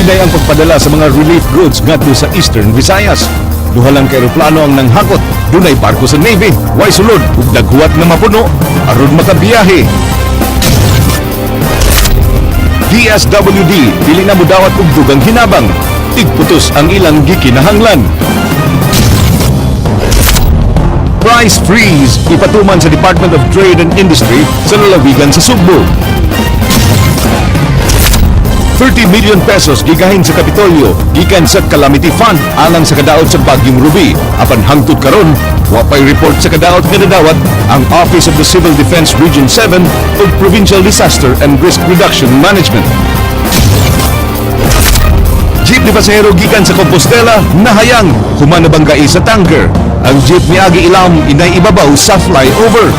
Hinay ang pagpadala sa mga relief goods ngadto sa Eastern Visayas. Duha lang ka eroplano ang nanghakot. Dunay barko sa Navy, way sulod ug naghuwat nga mapuno aron makabiyahe. DSWD dili na modawat og dugang hinabang. Tigputos ang ilang gikinahanglan. Price freeze ipatuman sa Department of Trade and Industry sa lalawigan sa Sugbo. 30 million pesos gigahin sa Kapitolyo gikan sa Calamity Fund alang sa kadaot sa Bagyong Ruby. Apan hangtod karon, wa pay report sa kadaot nga nadawat ang Office of the Civil Defense Region 7 ug Provincial Disaster and Risk Reduction Management. Jeep ni pasahero gikan sa Compostela nahayang human nabanggai sa tanker. Ang jeep miagi ilawom inay ibabaw sa flyover.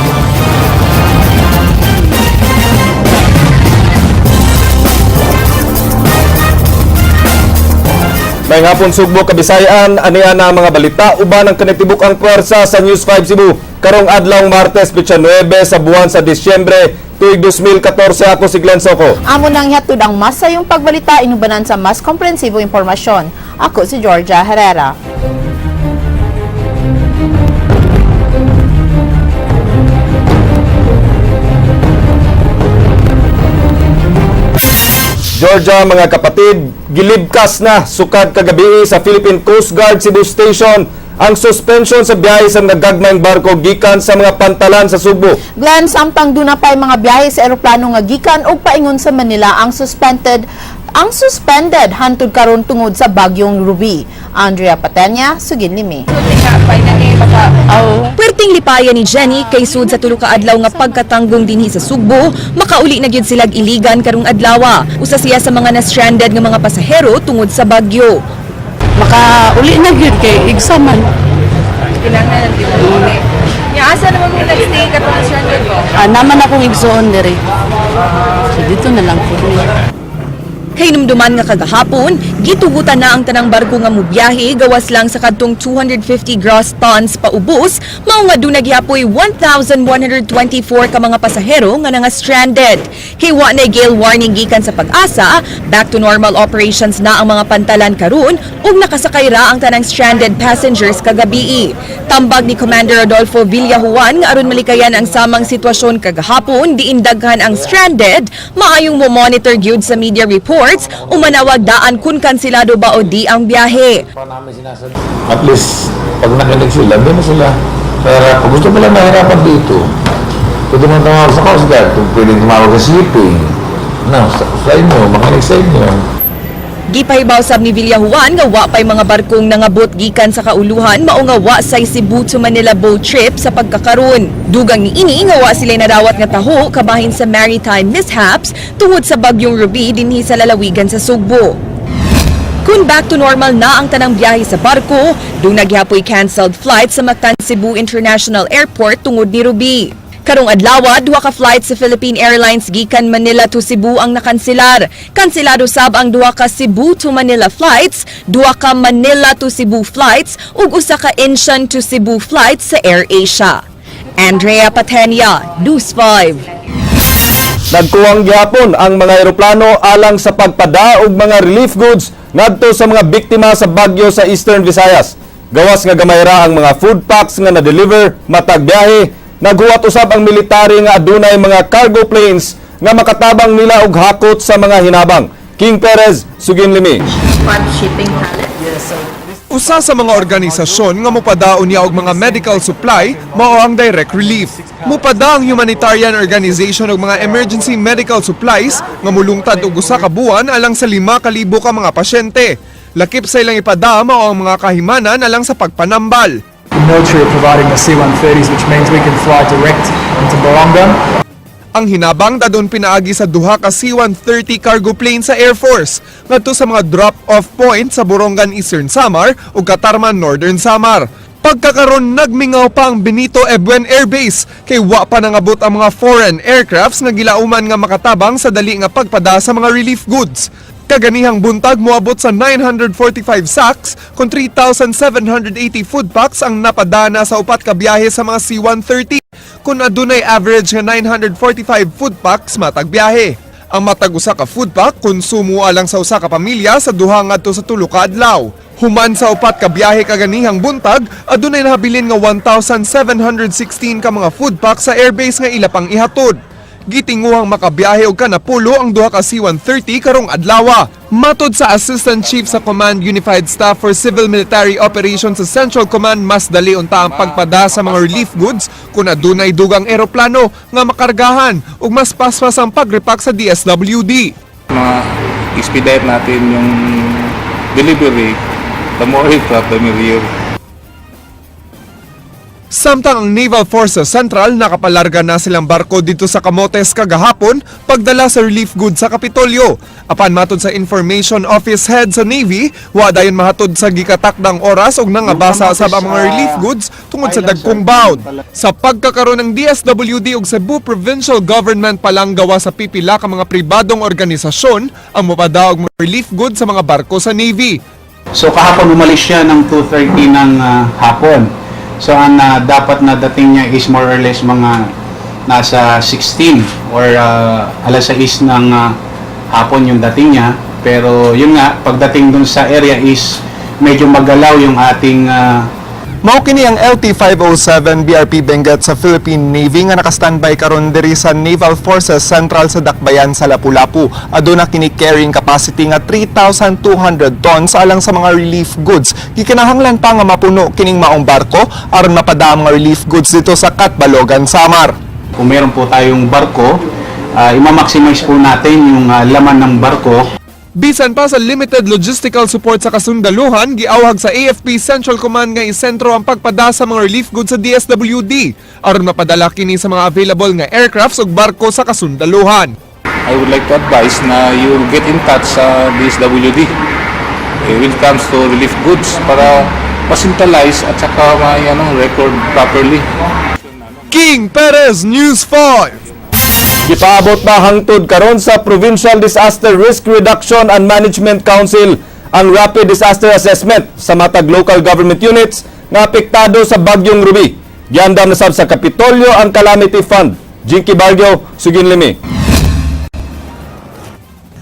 May hapon, Sugbo, Kabisayaan, ania na ang mga balita uban ang kanitibuk ang pwersa sa News 5 Cebu. Karong adlaw Martes, petsa 9 sa buwan sa Disyembre, tuig 2014. Ako si Glenn Soco. Amo nang hihatod ang mas sayong pagbalita inubanan sa mas komprehensibong impormasyon. Ako si Georgia Herrera. Georgia, mga kapatid, gilibkas na sukad kagabi sa Philippine Coast Guard Cebu Station ang suspension sa biyahe sa nagagmayng barko gikan sa mga pantalan sa Sugbo. Glenn, samtang duna pa'y mga biyahe sa eroplano nga gikan og paingon sa Manila ang suspended hantud karon tungod sa Bagyong Ruby. Andrea Patenya, sugin limi. Perting lipayan ni Jenny kay sud sa tulo ka adlaw nga pagkatanggong dinhi sa Sugbo, makauli na gyud silag Iligan karong adlawa. Usa siya sa mga na-stranded nga mga pasahero tungod sa bagyo. Makauli na gyud kay igsa man. Kailangan dito uli. Nya asa naman mo nag-stay katong stranded mo? Ah, naman akong igsoon diri. So dito na lang po. Kahinumduman nga kagahapon, gitugutan na ang tanang barko nga mubiyahe gawas lang sa kadtong 250 gross tons paubos, mao nga duna gihapoy 1,124 ka mga pasahero nga nanga stranded. Kay wa na gale warning gikan sa Pag-asa, back to normal operations na ang mga pantalan karon ug nakasakay ra ang tanang stranded passengers kagabii. Tambag ni Commander Rodolfo Villajuan nga aron malikayan ang samang sitwasyon kagahapon, diin daghan ang stranded, maayong mo monitor gyud sa media reports o manawag daan kung kansilado ba o di ang biyahe. At least, pag nakinig sila, hindi na sila. Kaya pag gusto mo lang mahirapan dito, pwede mo tumawag sa Coast Guard, kung pwede tumawag sa shipping. No, sa inyo, makinig sa inyo. Gipahibaw sab ni Villajuan nga wa pay mga barkong nangabot gikan sa kauluhan, mao nga wa say Cebu to Manila boat trip sa pagkakaron. Dugang niini nga wa sila nadawat nga taho kabahin sa maritime mishaps tungod sa Bagyong Ruby dinhi sa lalawigan sa Sugbo. Kung back to normal na ang tanang biyahe sa barko, duna gyapoy cancelled flight sa Mactan Cebu International Airport tungod ni Ruby. Karong adlaw, duha ka flight sa Philippine Airlines gikan Manila to Cebu ang nakanselar. Kanselado sab ang duha ka Cebu to Manila flights, duha ka Manila to Cebu flights ug usa ka Incheon to Cebu flight sa AirAsia. Andrea Patenia, News 5. Nagkuwang gihapon ang mga eroplano alang sa pagpada og mga relief goods ngadto sa mga biktima sa bagyo sa Eastern Visayas. Gawas nga gamay ra ang mga food packs nga na-deliver matag biyahe, naghuwat usab ang military nga adunay mga cargo planes nga makatabang nila og hakot sa mga hinabang. King Perez, sugin limi. Usa sa mga organisasyon nga mopadaon niya og mga medical supply mao ang Direct Relief. Mupada ang humanitarian organization og mga emergency medical supplies nga mulungtad og usa ka buwan alang sa 5,000 ka mga pasyente. Lakip sa ilang ipada mao ang mga kahimanan alang sa pagpanambal. The military are providing the C-130s, which means we can fly direct into Borongan. Ang hinabang dadon pinaagi sa duha ka C-130 cargo plane sa Air Force ngadto sa mga drop-off point sa Borongan, Eastern Samar ug Catarman, Northern Samar. Pagkakaron, nagmingaw pa ang Benito Ebuen Air Base kay wa pa nangabot ang mga foreign aircrafts nga gilauman nga makatabang sa dali nga pagpada sa mga relief goods. Kaganihang buntag, moabot sa 945 sacks kon 3,780 food packs ang napadana sa upat ka biyahe sa mga C-130 kung adunay average nga 945 food packs matag biyahe. Ang matag usa ka food pack konsumo alang sa usa ka pamilya sa 2 ngadto sa 3 ka adlaw. Human sa upat ka biyahe kaganihang buntag, adunay nahabilin nga 1,716 ka mga food pack sa airbase nga ila pang ihatod. Gitinguhang makabiyahe og kanapulo ang duha ka C-130 karong adlawa. Matod sa Assistant Chief sa Command Unified Staff for Civil Military Operations sa Central Command, mas dali unta ang pagpada sa mga relief goods kung adunay dugang eroplano nga makargahan ug mas paspas ang pagrepack sa DSWD. Ma-expedite natin yung delivery, the more aircraft, the merrier. Samtang ang Naval Forces Central, nakapalarga na silang barko dito sa Camotes kagahapon pagdala sa relief goods sa Kapitolyo. Apan matod sa Information Office Head sa Navy, wa dayon mahatod sa gikatakdang oras og nangabasa sab ang mga relief goods tungod sa dagkong bawd. Sa pagkakaroon ng DSWD ug Cebu Provincial Government pa lang gawa sa pipila ka mga pribadong organisasyon ang mopadaog mga relief goods sa mga barko sa Navy. So kahapon umalis siya ng 2:30 ng hapon. So ang dapat na dating niya is more or less mga nasa 16 or alas 6 ng hapon yung dating niya. Pero yun nga, pagdating dun sa area is medyo magalaw yung ating Mao kini ang LT-507 BRP Benguet sa Philippine Navy nga naka-standby karon diri sa Naval Forces Central sa Dakbayan sa Lapu-Lapu. Aduna kini carrying capacity nga 3,200 tons alang sa mga relief goods. Gikinahanglan pa nga mapuno kining maong barko aron mapada ang mga relief goods dito sa Catbalogan, Samar. Kung meron po tayong barko, ima-maximize po natin yung laman ng barko. Bisan pa sa limited logistical support sa kasundaluhan, giawhag sa AFP Central Command nga isentro ang pagpada sa mga relief goods sa DSWD aron mapadala kini sa mga available nga aircrafts ug barko sa kasundaluhan. I would like to advise na you get in touch sa DSWD when it comes to relief goods para ma-centralize at saka may record properly. King Perez, News 5. Gipaabot na hangtod karon sa Provincial Disaster Risk Reduction and Management Council ang Rapid Disaster Assessment sa matag local government units nga apektado sa Bagyong Ruby. Giandam na sab sa Kapitolyo ang Calamity Fund. Jinky Barrio, Sugin Limi.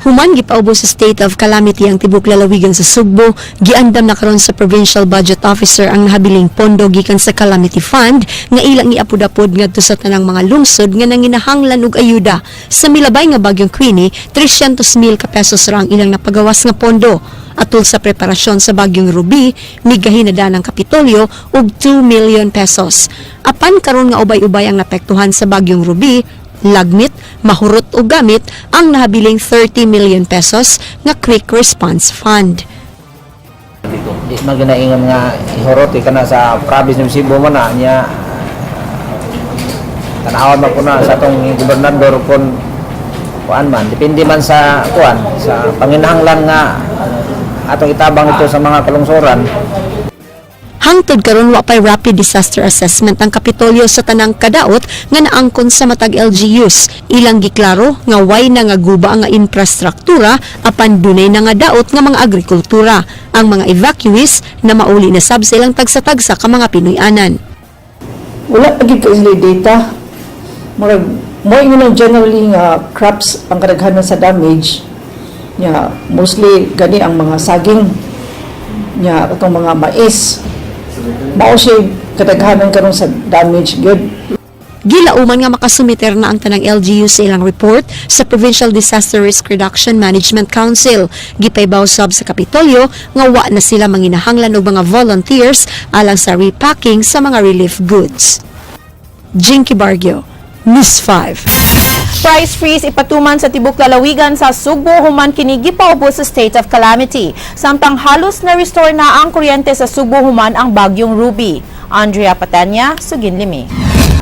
Human gipaubos sa state of calamity ang tibok lalawigan sa Sugbo, giandam na karon sa Provincial Budget Officer ang nahabiling pondo gikan sa Calamity Fund nga ilang iapod-apod ngadto sa tanang mga lungsod nga nanginahanglan og ayuda. Sa milabay nga bagyong Queenie, 300 mil ka pesos ra ang ilang napagawas nga pondo. Atol sa preparasyon sa bagyong Ruby, migahin na ng Kapitolyo og 2 million pesos. Apan karon nga ubay-ubay ang napektuhan sa bagyong Ruby, lagmit, mahurot o gamit ang nahabiling 30 million pesos nga Quick Response Fund. Di man ginaingon nga ihurot kana sa province ng Cebu man na niya, tanawon man ko na sa atong gobernador kung kuan man, depende man sa kuan, sa panginahanglan nga atong itabang ito sa mga kalungsoran. Hangtod karon wa pay rapid disaster assessment ang Kapitolyo sa tanang kadaot nga naangkon sa matag LGUs. Ilang giklaro nga way na nga guba nga infrastruktura apan dunay na nga daot nga mga agrikultura. Ang mga evacuees na mauli na sab sa ilang tagsa-tagsa ka mga Pinoy-anan. Wala pa gid sila data. Murag mo ingon generally nga crops ang kadaghanan sa damage nya, mostly gani ang mga saging nya, atong mga mais, mao siya kadaghanan karon sa damage gyud. Gilauman nga makasumiter na ang tanang LGU sa ilang report sa Provincial Disaster Risk Reduction Management Council. Gipaybaw sab sa Kapitolyo nga wa na sila manginahanglan og mga volunteers alang sa repacking sa mga relief goods. Jinky Bargio, News 5. Price freeze ipatuman sa tibok lalawigan sa Sugbo human kini gipaubos sa state of calamity. Samtang halos na restore na ang kuryente sa Sugbo human ang bagyong Ruby. Andrea Patanya, Sugin Limi.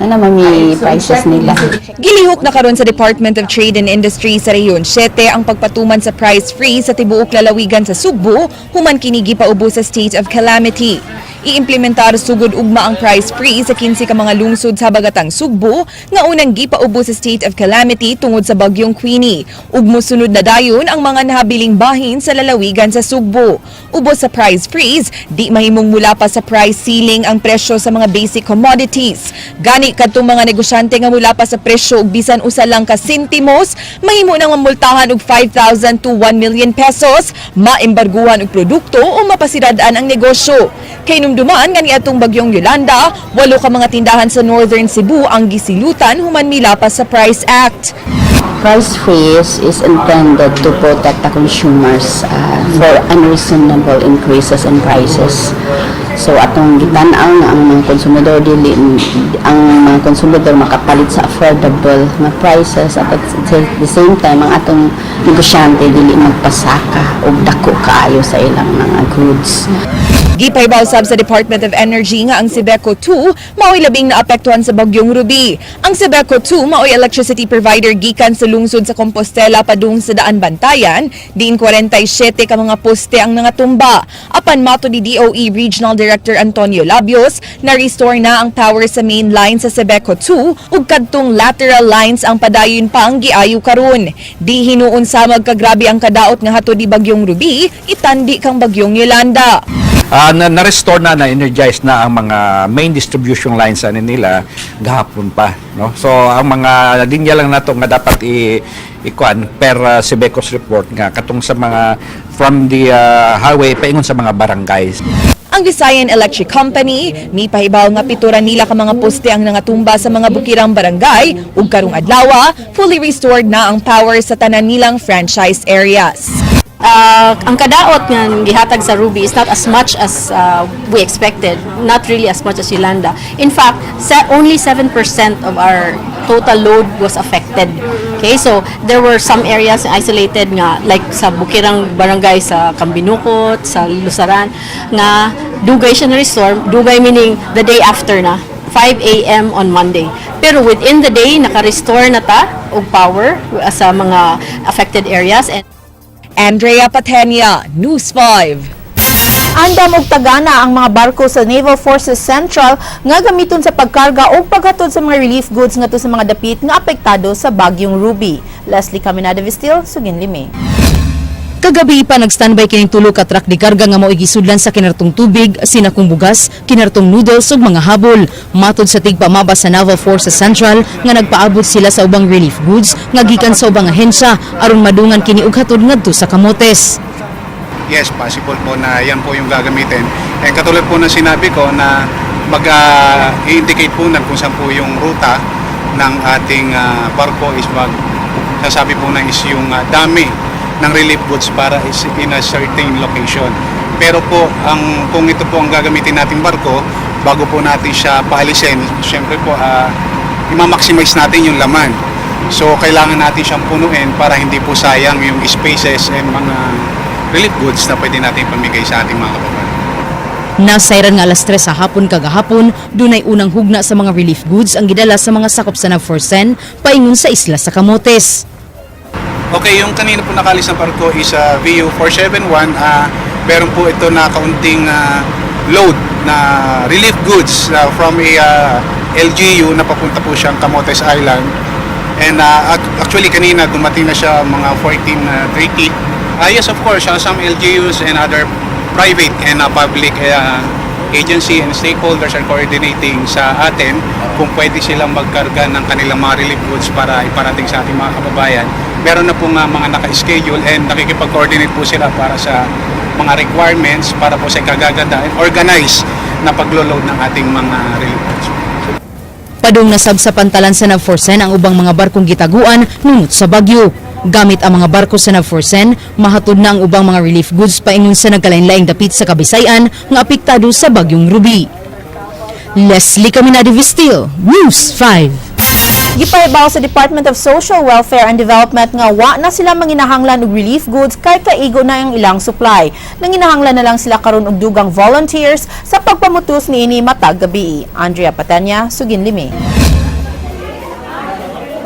Ano mami prices nila? Gilihok na karon sa Department of Trade and Industry sa Rehiyon 7 ang pagpatuman sa price freeze sa tibuok lalawigan sa Sugbo human kini gipaubos sa state of calamity. Iimplementar sugod ugma ang price freeze sa 15 ka mga lungsod sa Habagatang Sugbo nga unang gipaubos sa state of calamity tungod sa bagyong Queenie. Ug mosunod na dayon ang mga nahabiling bahin sa lalawigan sa Sugbo. Ubos sa price freeze, di mahimong mulapas sa price ceiling ang presyo sa mga basic commodities. Gani kadtong mga negosyante nga mulapas sa presyo og bisan usa lang ka sentimos, mahimo nang mamultahan og 5,000 to 1 million pesos, maembarguhan og produkto o mapasirad-an ang negosyo. Kay numduman nga niadtong bagyong Yolanda, walo ka mga tindahan sa Northern Cebu ang gisilutan human milapas sa Price Act. Price freeze is intended to protect the consumers for unreasonable increases in prices. So atong gitan-aw nga ang mga konsumidor dili, ang mga konsumidor makapalit sa affordable nga prices at the same time ang atong negosyante dili magpasaka og dako kaayo sa ilang mga goods. Gipahibaw sab sa Department of Energy nga ang Cebeco 2 mao'y labing naapektuhan sa bagyong Ruby. Ang Cebeco 2 mao'y electricity provider gikan sa lungsod sa Compostela padung sa Daan Bantayan, diin 47 ka mga poste ang nangatumba. Apan matod ni DOE Regional Director Antonio Labios, na-restore na ang power sa main line sa Cebeco 2 ug kadtong lateral lines ang padayon pa ang giayo karon. Di hinuon sa magkagrabe ang kadaot nga hatod ni bagyong Ruby, itandi kang bagyong Yolanda. Na, na-restore na, na-energize na ang mga main distribution lines ani nila gahapon pa, no? So ang mga linya lang nato nga dapat i ikuan per Cebeco's report nga katong sa mga from the highway paingon sa mga barangays. Ang Visayan Electric Company mipahibaw nga 7 ra nila ka mga poste ang nangatumba sa mga bukirang barangay ug karong adlaw fully restored na ang power sa tanan nilang franchise areas. Ang kadaot nga gihatag sa Ruby is not as much as we expected, not really as much as Yolanda. In fact, only 7% of our total load was affected. Okay, so there were some areas isolated nga like sa Bukirang Barangay sa Cambinukot, sa Lusaran nga dugay siya na restore, dugay meaning the day after na, 5 a.m. on Monday. Pero within the day, naka-restore na ta og power sa mga affected areas. And Andrea Patenia, News 5. Andam og tagana ang mga barko sa Naval Forces Central nga gamiton sa pagkarga o paghatod sa mga relief goods ngadto sa mga dapit nga apektado sa bagyong Ruby. Leslie Caminada Vistil, Sugin Lime. Kagabi pa, nag-standby kining tulo ka truck di karga nga mao'y gisudlan sa kinartong tubig, sinakong bugas, kinartong noodles ug mga habol. Matod sa tigpamaba sa Naval Forces Central nga nagpaabot sila sa ubang relief goods nga gikan sa ubang ahensya aron madungan kini og hatod ngadto sa Camotes. Yes, possible po na yan po yung gagamitin. And katulad po ng sinabi ko na mag-indicate po na kung saan po yung ruta ng ating barko is mag sasabi po na is yung dami ng relief goods para is in a certain location. Pero po, kung ito po ang gagamitin nating barko, bago po natin siya paalisin, syempre po, ima-maximize natin yung laman. So, kailangan natin siyang punuin para hindi po sayang yung spaces and mga relief goods na pwede natin pamigay sa ating mga kababayan. Nasayran nga alas 3 sa hapon kagahapon, dunay unang hugna sa mga relief goods ang gidala sa mga sakop sa Navforcen paingon sa isla sa Camotes. Okay, yung kanina po nakalis ng barko is VU 471. Meron po ito na kaunting load na relief goods from a LGU na papunta po siyang Camotes Island. And actually kanina dumating na siya mga 14:30. Yes, of course, some LGUs and other private and public agency and stakeholders are coordinating sa atin kung pwede silang magkarga ng kanilang mga relief goods para iparating sa ating mga kababayan. Meron na po nga mga naka-schedule and nakikipag-coordinate po sila para sa mga requirements para po sa kagaganda and organize na paglo-load ng ating mga relief goods. Padung nasab sa pantalan sa Navforcen ang ubang mga barkong gitaguan nunot sa bagyo. Gamit ang mga barko sa Navforcen, mahatod na ang ubang mga relief goods paingon sa nagkalain-laing dapit sa Kabisayan nga apektado sa bagyong Ruby. Leslie Caminada Vistil, News 5. Gipahibaw sa Department of Social Welfare and Development nga wa na sila manginahanglan og relief goods kay kaigo na ang ilang supply. Nanginahanglan na lang sila karon og dugang volunteers sa pagpamutos niini matag gabi. Andrea Patanya, Sugin Lime.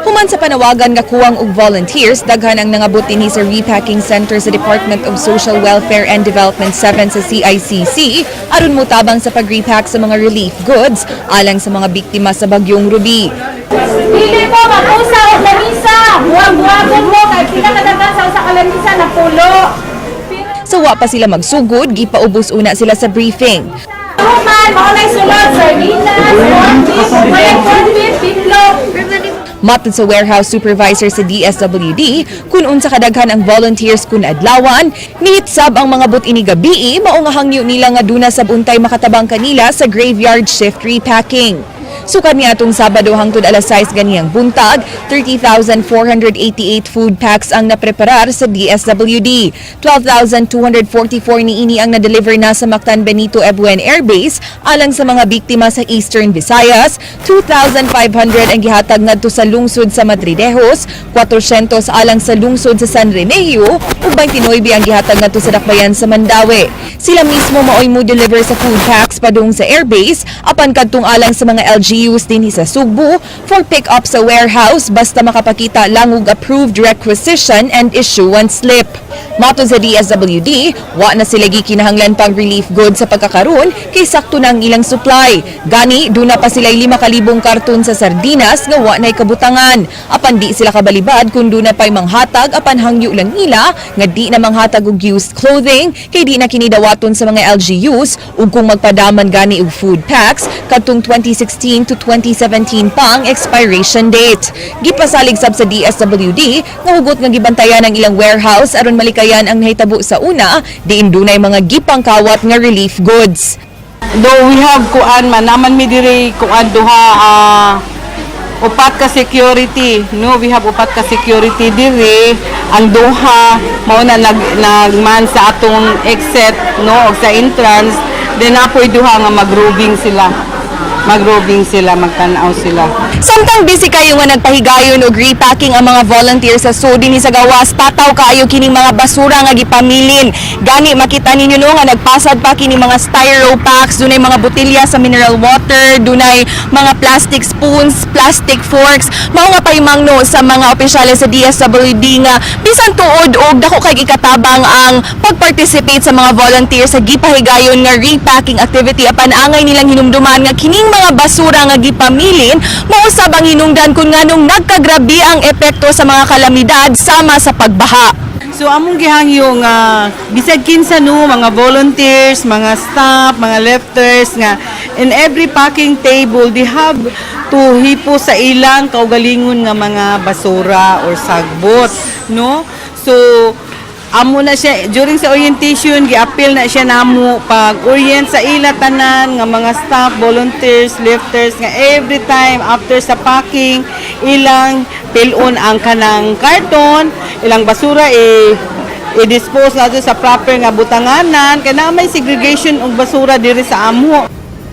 Human Human sa panawagan nga kuwang og volunteers, daghan ang nangabot dinhi sa repacking center sa Department of Social Welfare and Development 7 sa CICC aron motabang sa pag-repack sa mga relief goods alang sa mga biktima sa bagyong Ruby. Dili mo mag-usa og lamisa. Buwag-buwagon mo kay pila ka daghan sa usa ka lamisa na pulo. Sa wa pa sila magsugod, gipaubos una sila sa briefing. Human, mao nay sulod sardinas, corned beef, may corned beef, itlog. Matod sa warehouse supervisor sa DSWD, kung unsa kadaghan ang volunteers kun adlawan, nihit sab ang mga but ini gabii, mao nga hangyo nila nga duna sab untay makatabang kanila sa graveyard shift repacking. Sukad ni atong Sabado hangtod alas 6 ganihang buntag, 30,488 food packs ang napreparar sa DSWD. 12,244 niini ang na-deliver na sa Mactan Benito Ebuen Air Base alang sa mga biktima sa Eastern Visayas, 2,500 ang gihatag ngadto sa lungsod sa Madridejos, 400 alang sa lungsod sa San Remigio, ug 29 ang gihatag ngadto sa dakbayan sa Mandaue. Sila mismo maoy mo deliver sa food packs padung sa airbase apan kadtong alang sa mga LGUs dinhi sa Sugbo for pick up sa warehouse basta makapakita lang og approved requisition and issuance slip. Matod sa DSWD, wa na sila gikinahanglan pang relief goods sa pagkakaroon kay sakto na ang ilang supply. Gani, duna pa sila 5,000 karton sa sardinas nga wa na'y kabutangan. Apan di sila kabalibad kung duna pa'y manghatag apan hangyo lang nila nga di na manghatag og used clothing kay di na kini dawaton sa mga LGUs ug kung magpadaman gani og food packs kadtong 2016 to 2017 pa ang expiration date. Gipasalig sab sa DSWD nga hugot nga gibantayan ang ilang warehouse aron malikayan ang nahitabo sa una, diin dunay mga gipangkawat nga relief goods. Though we have kuan man naman mi diri kuan duha, upat ka security, no? We have upat ka security diri. Ang duha mao na nagman sa atong exit, no, og sa entrance. Then apoy duha nga mag-roving sila, magtan-aw sila. Samtang busy kayo nga nagpahigayon og repacking ang mga volunteers sa SO dinhi sa gawas, tataw kaayo kining mga basura nga gipamilin. Gani makita ninyo, no, nga nagpasad pa kini mga styro packs, dunay mga botelya sa mineral water, dunay mga plastic spoons, plastic forks. Mao nga pahimangno sa mga opisyales sa DSWD nga bisan tuod og dako kay ikatabang ang pag-participate sa mga volunteers sa gipahigayon nga repacking activity, apan angay nilang hinumduman nga kining mga basura nga gipamilin mao sab ang hinungdan kung nganong nagkagrabe ang epekto sa mga kalamidad sama sa pagbaha. So among gihangyo nga bisag kinsa, no, mga volunteers, mga staff, mga lifters nga in every packing table they have to hipo sa ilang kaugalingon nga mga basura or sagbot, no? So amo na siya during sa orientation, gi-appeal na siya namo pag orient sa ila tanan nga mga staff, volunteers, lifters nga every time after sa packing ilang pilon ang kanang karton, ilang basura, i-dispose nato sa proper nga butanganan kay naa may segregation og basura diri sa amo.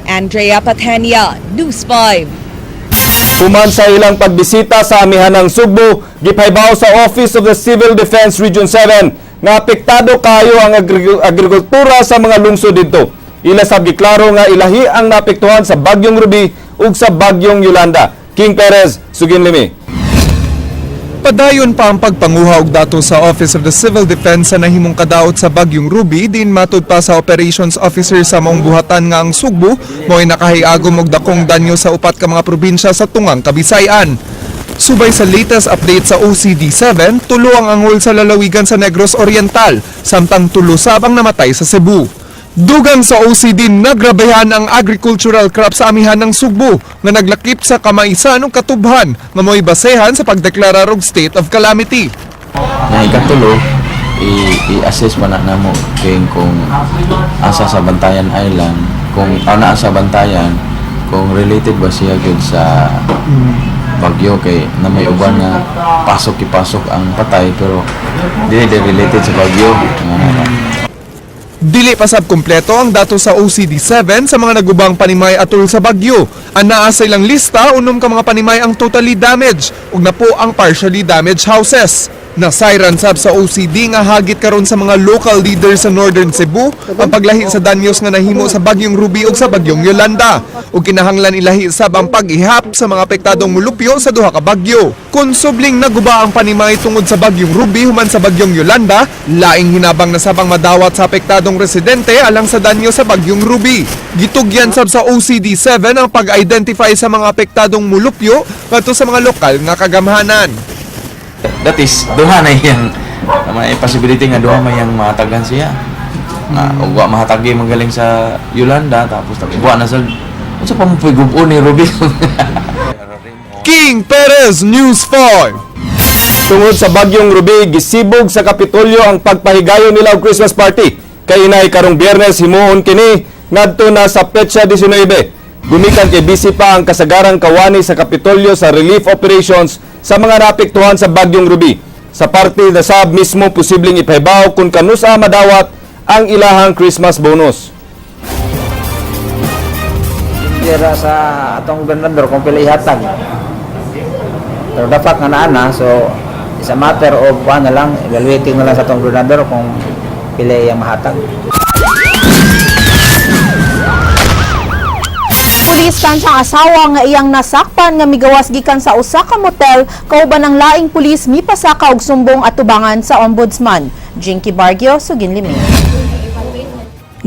Andrea Patania, News 5. Human sa ilang pagbisita sa amihanang Sugbo, gipahibaw sa Office of the Civil Defense Region 7 nga apektado kayo ang agrikultura sa mga lungsod didto. Ila sab giklaro nga ilahi ang naapektuhan sa Bagyong Ruby ug sa Bagyong Yolanda. King Perez, Sugin Limi. Padayon pa ang pagpanguha og datos sa Office of the Civil Defense sa nahimong kadaot sa Bagyong Ruby, diin matud pa sa Operations Officer sa maong buhatan nga ang Sugbo mo'y nakahiagom og dakong danyo sa upat ka mga probinsya sa tungang Kabisayan. Subay sa latest update sa OCD 7, 3 ang angol sa lalawigan sa Negros Oriental, samtang 3 sab ang namatay sa Cebu. Dugang sa OCD, nagrabehan ang agricultural crop sa amihan ng Sugbo nga naglakip sa kamaisan ug katubhan nga mo'y basehan sa pagdeklarar og state of calamity. Na ikatulo, i-assess pa na namo kay kung asa sa Bantayan Island, kung ana sa Bantayan, kung related ba siya gyud sa bagyo, kay na may uban nga pasok ipasok ang patay pero dili di related sa bagyo nga na. Dili pa sab kumpleto ang datos sa OCD 7 sa mga nagubang panimay atol sa bagyo. Anaa sa ilang lista, 6 ka mga panimay ang totally damaged ug 10 ang partially damaged houses. Nasayran sab sa OCD nga hagit karon sa mga local leaders sa Northern Cebu ang paglahi sa danyos nga nahimo sa Bagyong Ruby ug sa Bagyong Yolanda, ug kinahanglan ilahi sab ang paghihap sa mga apektadong mulupyo sa duha ka bagyo. Kung subling naguba ang panimay tungod sa Bagyong Ruby human sa Bagyong Yolanda, laing hinabang na sab ang madawat sa apektadong residente alang sa danyo sa Bagyong Ruby. Gitugyan sab sa OCD 7 ang pag-identify sa mga apektadong mulupyo ngadto sa mga lokal nga kagamhanan. That is, duha na iyang may possibility nga duha may iyang mahatagan siya. Nga ug wa mahatagi magaling sa Yolanda, tapos tagbuwa na sa unsa pa mo gub-on ni Ruby. King Perez, News 5. Tungod sa Bagyong Ruby, gisibog sa Kapitolyo ang pagpahigayon nila og Christmas party. Kay inay karong Biyernes himuon kini ngadto na sa petsa 19. Gumikan kay busy pa ang kasagarang kawani sa Kapitolyo sa relief operations sa mga naapektuhan sa Bagyong Ruby. Sa party na sab mismo posibleng ipahibaw kung kanusa madawat ang ilahang Christmas bonus. Dira sa atong gobernador kung pila ihatag. Pero dapat nga naa na, so it's a matter of kuan na lang, evaluating na lang sa atong gobernador kung pila iyang mahatag. Pulis tansang asawa nga iyang nasakpan nga migawas gikan sa usa ka motel kauban ang laing pulis mipasaka og sumbong atubangan sa ombudsman. Jinky Bargio, Suginlimi.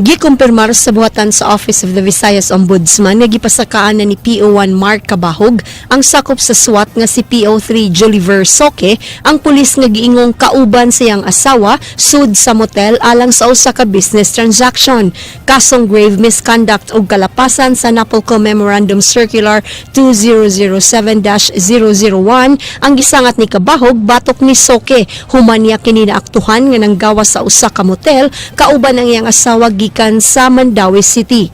Gikumpirmar sa buhatan sa Office of the Visayas Ombudsman nga gipasakaan na ni PO1 Mark Cabahug ang sakop sa SWAT nga si PO3 Joliver Soque ang pulis nga giingong kauban sa iyang asawa sud sa motel alang sa usa ka business transaction. Kasong grave misconduct ug kalapasan sa NAPOLCOM Memorandum Circular 2007-001 ang gisangat ni Cabahug batok ni Soque human niya kini naaktuhan nga nanggawas sa usa ka motel kauban ang iyang asawa gikan sa Mandaue City.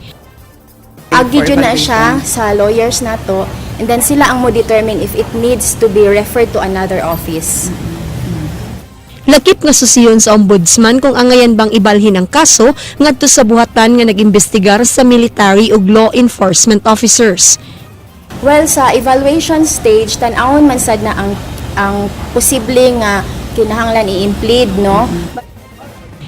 Agi jud na siya sa lawyers nato and then sila ang mo determine if it needs to be referred to another office. Lakip nga susiyon sa ombudsman kung angayan bang ibalhin ang kaso ngadto sa buhatan nga nag-imbestigar sa military ug law enforcement officers. Well, sa evaluation stage, tan-awon man sad na ang posible nga kinahanglan i-implead, no?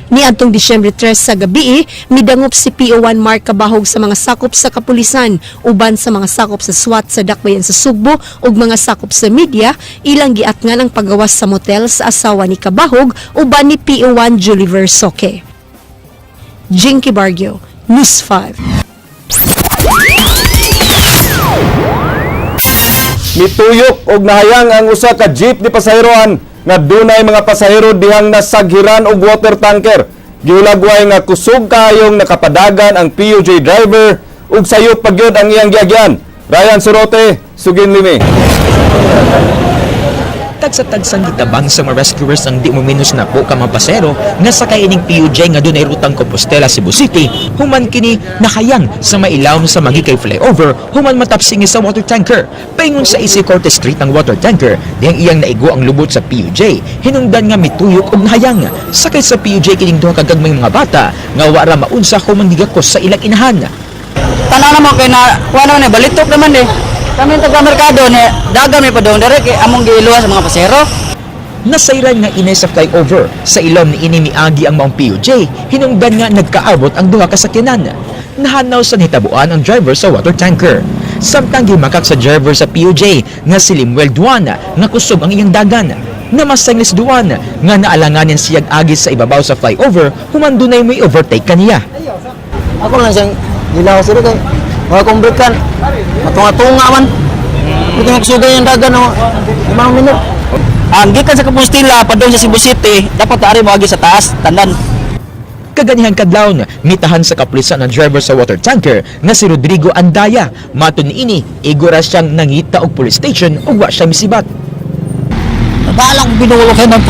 Niadtong Disyembre 3 sa gabi, midangop si PO1 Mark Cabahug sa mga sakop sa kapulisan, uban sa mga sakop sa SWAT sa Dakbayan sa Sugbo ug mga sakop sa media, ilang giatngan ang pagawas sa motel sa asawa ni Cabahug uban ni PO1 Juliver Soque. Jinky Bargio, News 5. Mituyok og nahayang ang usa ka jeep ni pasaheroan nga dunay mga pasahero dihang nasaghiran og water tanker. Gihulagway nga kusog kaayong nakapadagan ang PUJ driver ug sayop pa gyud ang iyang giagyan. Ryan Sorote, Suginlimi. Tagsa-tagsang gitabang sa mga rescuers ang di uminos na po ka mga pasero nga sakay ining PUJ nga dunay rutang Compostela, Cebu City, human kini nakayang sa mailawom sa Magikay flyover human matapsingi sa water tanker. Paingon sa AC Cortes Street ang water tanker dihang iyang naigo ang lubot sa PUJ, hinungdan nga mituyok og nahayang. Sakay sa PUJ kining duha ka gagmayng mga bata nga wa ra maunsa human gigakos sa ilang inahan. Tanaw na mo kay na kuha naman eh, balitok naman eh. Kami taga merkado ni dagan may padong dire kay among giiluwas sa mga pasero. Nasayran nga inay sa flyover sa ilawom ni ini miagi ang maong PUJ, hinungdan nga nagkaabot ang duha ka sakyanan. Nahanaw sa nahitabuan ang driver sa water tanker. Samtang gimakak sa driver sa PUJ nga si Limuel Duan nga kusog ang iyang dagan. Namasang ni si Duan nga naalanganin siyag agi sa ibabaw sa flyover human dunay may overtake kaniya. Ako lang siyang gilaw sila kay mga kumbrikan matunga-tunga man. Hindi magsugay yung dagan no 5 minute. Ang gikan sa Compostela padung sa Cebu City, dapat ari mo agi sa taas, tanan. Kaganihang kadlawon, mitahan sa kapulisan ang driver sa water tanker nga si Rodrigo Andaya. Matod niini, igo ra siyang nangita og police station ug wa siya misibat. Nabalang binulo kayo ng...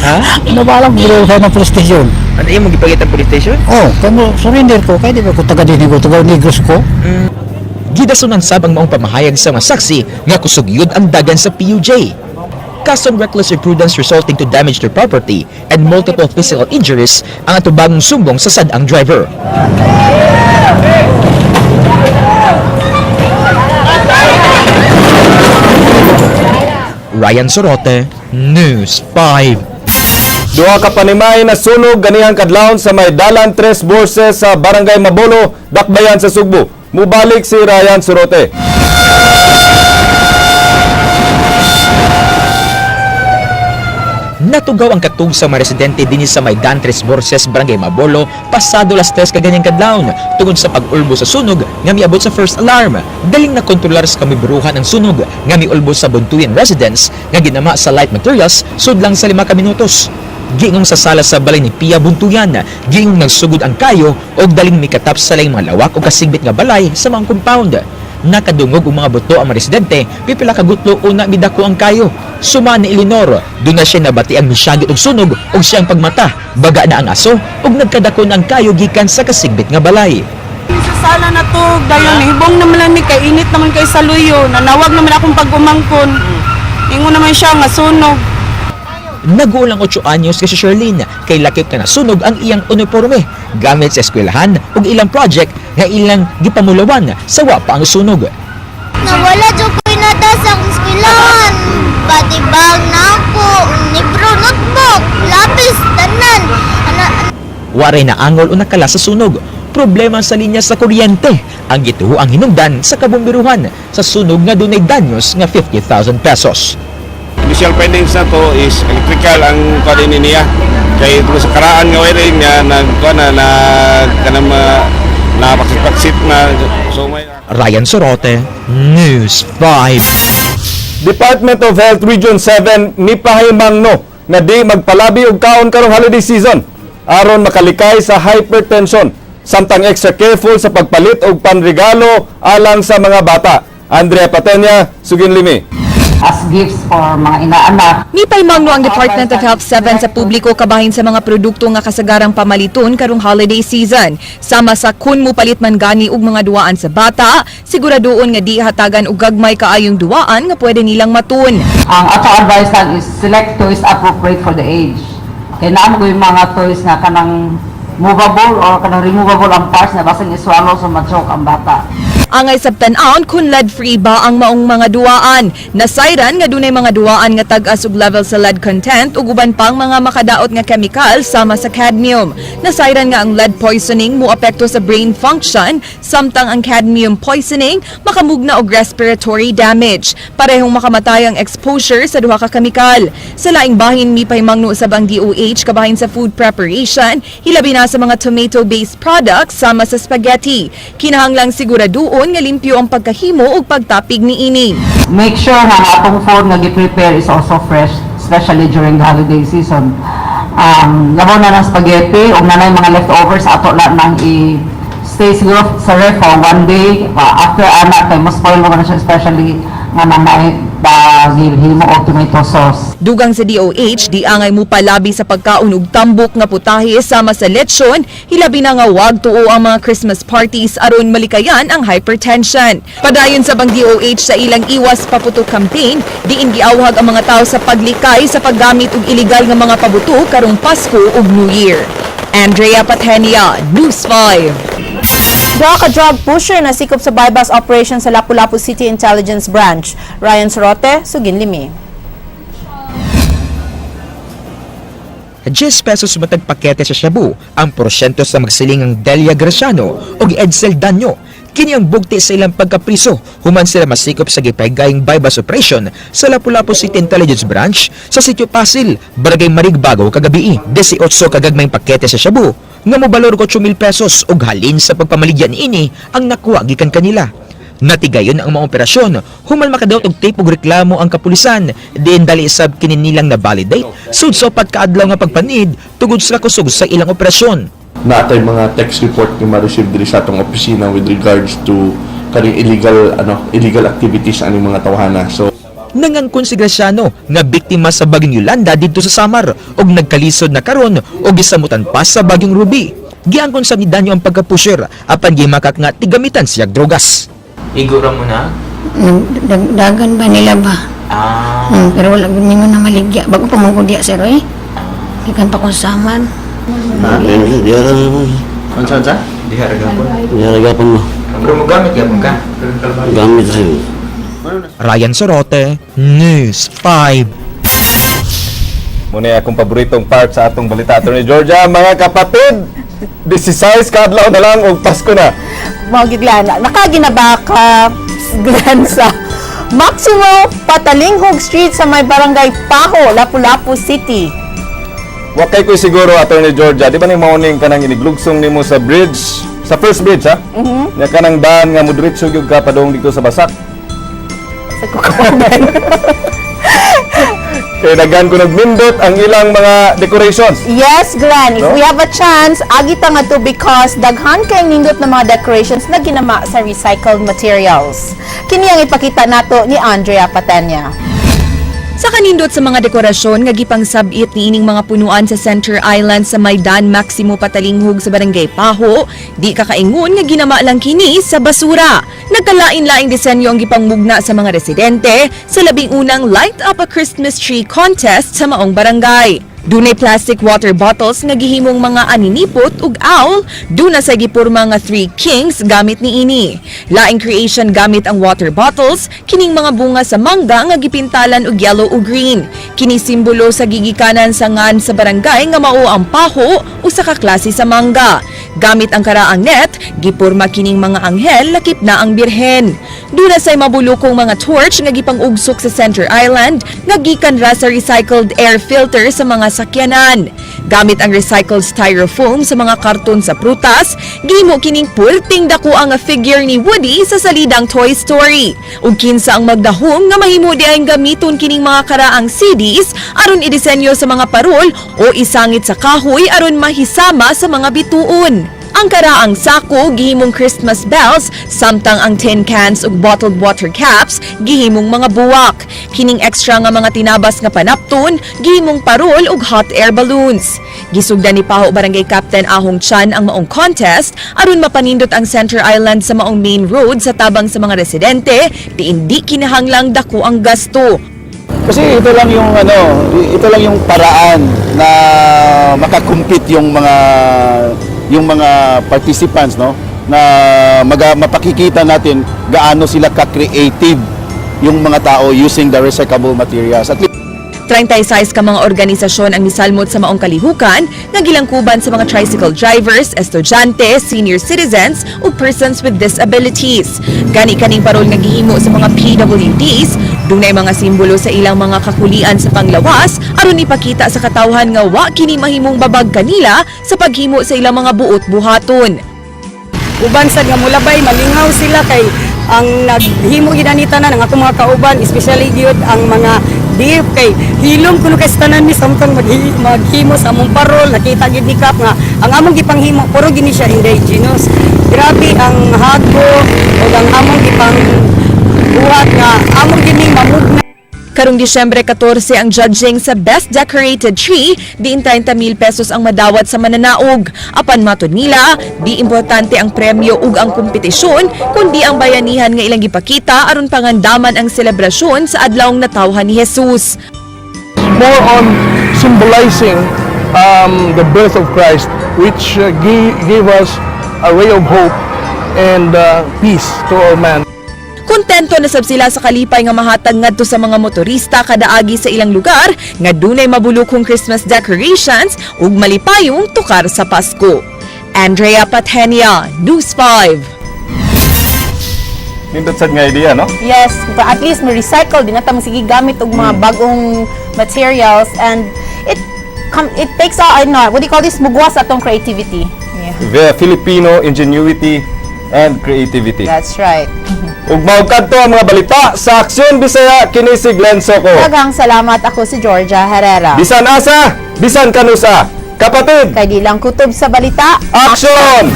Ha? Nabalang binulo kayo ng police station. Ano imo gipangita police station? Oh, kamo surrender ko kay di ba ko taga dinhi ko, taga Negros ko. Gidasunan sab ang maong pamahayag sa mga saksi nga kusog yun ang dagan sa PUJ. Kasong reckless imprudence resulting to damage to property and multiple physical injuries ang atubangong sumbong sa sad-ang driver. Ryan Sorote, News 5. Duha ka panimay na sunog ganihang kadlawon sa may Dalan Tres Borses sa Barangay Mabolo, Dakbayan sa Sugbo. Mubalik si Ryan Surote. Natugaw ang katug sa mga residente dinhi sa may Dantres Borses, Barangay Mabolo, pasado las 3 kaganyang kadlawon tungod sa pag-ulbo sa sunog nga miabot sa first alarm. Daling nakontrolar sa kamiburuhan ang sunog nga miulbo sa Buntuyan Residence nga ginama sa light materials sudlang sa 5 ka minutos. Giingong sa sala sa balay ni Pia Buntuyan, giingong nagsugod ang kayo og daling mikatap sa laing mga lawak o kasigbit nga balay sa mga compound. Nakadungog og mga buto ang mga residente, pipila ka gutlo una midako ang kayo. Suma ni Eleanor, doon na siya nabati ang misyagit og sunog og siyang pagmata, baga na ang aso og nagkadako na ang kayo gikan sa kasigbit nga balay. Sa sala na to, dayon hibong naman lang mi kay init naman kay sa luyo, nanawag naman akong pag-umangkon. Ingon naman siya nga sunog. Nagulang 8 anyos kay si Sherlyn kay lakip ka nasunog ang iyang uniforme gamit sa eskwelahan ug ilang project nga ilang gipamulawan sa wa pa ang sunog. Nawala jud ko'y nada sa akong eskwelahan. Body bag na ako, libro, notebook, lapis, tanan. Ana, Waray na angol o nakala sa sunog. Problema sa linya sa kuryente. Ang gituho ang hinungdan sa kabumbiruhan sa sunog nga dunay danyos nga 50,000 pesos. Initial findings na to is electrical ang kuan ni niya. Kay tungod sa karaan nga wiring niya nag kuan na nag kanang na paksit na, so may Ryan Sorote, News 5. Department of Health Region 7 mipahimangno nga di magpalabi og kaon karong holiday season aron makalikay sa hypertension, samtang extra careful sa pagpalit og panregalo alang sa mga bata. Andrea Patenya, sugin limi. As gifts for mga inaanak. Mipaymangno ang Department of Health 7 sa publiko kabahin sa mga produkto nga kasagarang pamaliton karong holiday season. Sama sa kun mupalit man gani og mga duwaan sa bata, siguraduon nga di hatagan og gagmay kaayong duwaan nga pwede nilang matun. Ang atong advice lang is select toys appropriate for the age. Kay naa mo yung mga toys nga kanang movable or kanang removable ang parts na basin iswallow, so ma-choke ang bata. Angay sabtan-aon kung lead-free ba ang maong mga duwaan. Nasayran nga dunay mga duwaan nga tag-as og level sa lead content ug uban pang mga makadaot nga chemical sama sa cadmium. Nasayran nga ang lead poisoning moapekto sa brain function, samtang ang cadmium poisoning makamugna og respiratory damage. Parehong makamatay ang exposure sa duha ka kemikal. Sa laing bahin, mipahimangno usab ang DOH kabahin sa food preparation, hilabi na sa mga tomato-based products sama sa spaghetti. Kinahanglang siguraduon nga limpyo ang pagkahimo ug pagtapig niini. Make sure nga ang atong food nga gi-prepare is also fresh, especially during the holiday season. Labaw na ng spaghetti, ug nanay mga leftovers, ato na nang i-stay siguro sa ref for one day. After ana kay mas spoil mo na siya, especially nga nanay gihimo og tomato sauce. Dugang sa DOH, di angay mo palabi sa pagkaon og tambok nga putahe sama sa lechon, hilabi na nga wag tuo ang mga Christmas parties aron malikayan ang hypertension. Padayon sa bang DOH sa ilang Iwas Paputok campaign, diin giawhag ang mga tao sa paglikay sa paggamit og illegal nga mga pabuto karong Pasko ug New Year. Andrea Patenia, News 5. Duha ka drug pusher na sikop sa buy-bust operation sa Lapu-Lapu City Intelligence Branch. Ryan Sorote, sugin limi. 10 pesos matag pakete sa shabu ang porsyento sa magsilingang Delia Graciano ug Edsel Danyo. Kini ang bugti sa ilang pagkapriso human sila masikop sa gipahigayong buy-bust operation sa Lapu-Lapu City Intelligence Branch sa Sitio Pasil, Barangay Marigbago kagabii. 18 kagagmayng pakete sa shabu nga mobalor 8,000 pesos ug halin sa pagpamaligya niini ang nakuha gikan kanila. Natigayon ang mga operasyon human makadawat og tape og reklamo ang kapulisan, diin dali sab kini nilang na-validate sud sa upat ka adlaw nga pagpanid tugod sa kusog sa ilang operasyon. Naatay mga text report nga ma-receive diri sa atong opisina with regards to kaning illegal ano illegal activities aning mga tawhana. So Nangangkon si Graciano nga biktima sa bagyong Yolanda didto sa Samar ug nagkalisod na karon og gisamutan pa sa bagyong Ruby. Giangkon sa ni Danyo ang pagkapusher apan gimakak nga tigamitan siya drogas. Igo ra mo na? Dagan ba nila ba? Ah. Pero wala gud ningon na maligya. Bago pa man ko diya sir oy. Gikan pa ko sa Samar. Unsa unsa? Diha ra gapon. Diha ra gapon mo. Pero mo gamit gapon ka? Gamit rin. Ryan Sorote, News 5. Muna akong paboritong part sa atong balita, Attorney Georgia. Mga kapatid, 16 ka adlaw na lang og Pasko na. Mao gyud, Glenn. Nakaginaba ka, Glenn, sa Maximo Patalinghug Street sa may Barangay Pajo, Lapu-Lapu City? Wa kay ko'y siguro, Attorney Georgia, di ba ni mauning kanang iniglugsong nimo sa bridge, sa first bridge ha? Mhm. Nya kanang daan nga mudiretso gyud ka padung dito sa Basak. Sa kukunan. Kay daghan ko nagmindot ang ilang mga decorations. Yes, Glenn. If No? we have a chance, agi ta nga to because daghan kay nindot na mga decorations na ginama sa recycled materials. Kini ang ipakita nato ni Andrea Patenya. Sa kanindot sa mga dekorasyon nga gipangsab-it niining mga punuan sa Center Island sa Maidan Maximo Patalinghug sa Barangay Pajo, di kakaingon nga ginama lang kini sa basura. Nagkalain-laing disenyo ang gipangmugna sa mga residente sa 11ng Light Up a Christmas Tree Contest sa maong barangay. Dunay plastic water bottles nga gihimong mga aninipot ug owl, duna sa gipurma nga Three Kings gamit niini. Laing creation gamit ang water bottles, kining mga bunga sa mangga nga gipintalan og yellow ug green. Kini simbolo sa gigikanan sa ngan sa barangay nga mao ang paho, usa ka klase sa mangga. Gamit ang karaang net, gipurma kining mga anghel lakip na ang birhen. Duna say mabulukong mga torch nga gipang-ugsok sa Center Island nga gikan ra sa recycled air filter sa mga sakyanan. Gamit ang recycled styrofoam sa mga karton sa prutas, gihimo kining pulting dako ang figure ni Woody sa salidang Toy Story. Ug kinsa ang magdahom nga mahimo di ang gamiton kining mga karaang CDs aron idisenyo sa mga parol o isangit sa kahoy aron mahisama sa mga bituon. Ang karaang sako gihimong Christmas bells, samtang ang tin cans ug bottled water caps gihimong mga buwak. Kining extra nga mga tinabas nga panapton gihimong parol ug hot air balloons. Gisugdan ni Pajo Barangay Captain Ahong Chan ang maong contest aron mapanindot ang Center Island sa maong main road sa tabang sa mga residente, di hindi kinahanglang dako ang gasto. Kasi ito lang yung ano, ito lang yung paraan na makakompete yung mga participants, no, na mapakikita natin gaano sila ka-creative yung mga tao using the recyclable materials. At least 36 ka mga organisasyon ang misalmot sa maong kalihukan nga gilangkuban sa mga tricycle drivers, estudyante, senior citizens ug persons with disabilities. Gani kaning parol nga gihimo sa mga PWDs, dunay mga simbolo sa ilang mga kakulian sa panglawas aron ipakita sa katawhan nga wa kini mahimong babag kanila sa paghimo sa ilang mga buot buhaton. Uban sad nga mulabay, malingaw sila kay ang naghimo gid ani tanan ang akong mga kauban, especially gyud ang mga deaf, kay hilom kuno kay sa tanan mi samtang maghimo sa among parol. Nakita gid ni Kap nga ang among gipanghimo puro gini siya indigenous. Grabe ang hago ug ang among gipang buhat nga among gini mamugna. Karong Disyembre 14 ang judging sa Best Decorated Tree, diin 30 mil pesos ang madawat sa mananaog. Apan matod nila, di importante ang premyo ug ang kompetisyon, kundi ang bayanihan nga ilang gipakita aron pangandaman ang selebrasyon sa adlawng natawhan ni Jesus. More on symbolizing the birth of Christ, which gave us a ray of hope and peace to all man. Kontento na sab sila sa kalipay nga mahatag ngadto sa mga motorista kada agi sa ilang lugar nga dunay mabulukong Christmas decorations ug malipayong tukar sa Pasko. Andrea Patenia, News 5. Nindot sad nga idea, no? Yes, but at least may recycle, di na ta sige gamit og mga bagong materials and it takes out, I know, what do you call this, mugwas atong creativity. Yeah. The Filipino ingenuity and creativity. That's right. Ug mao kadto ang mga balita sa Aksyon Bisaya, kini si Glenn Soco. Daghang salamat, ako si Georgia Herrera. Bisan asa, bisan kanusa. Kapatid, Kay di lang kutob sa balita. Aksyon!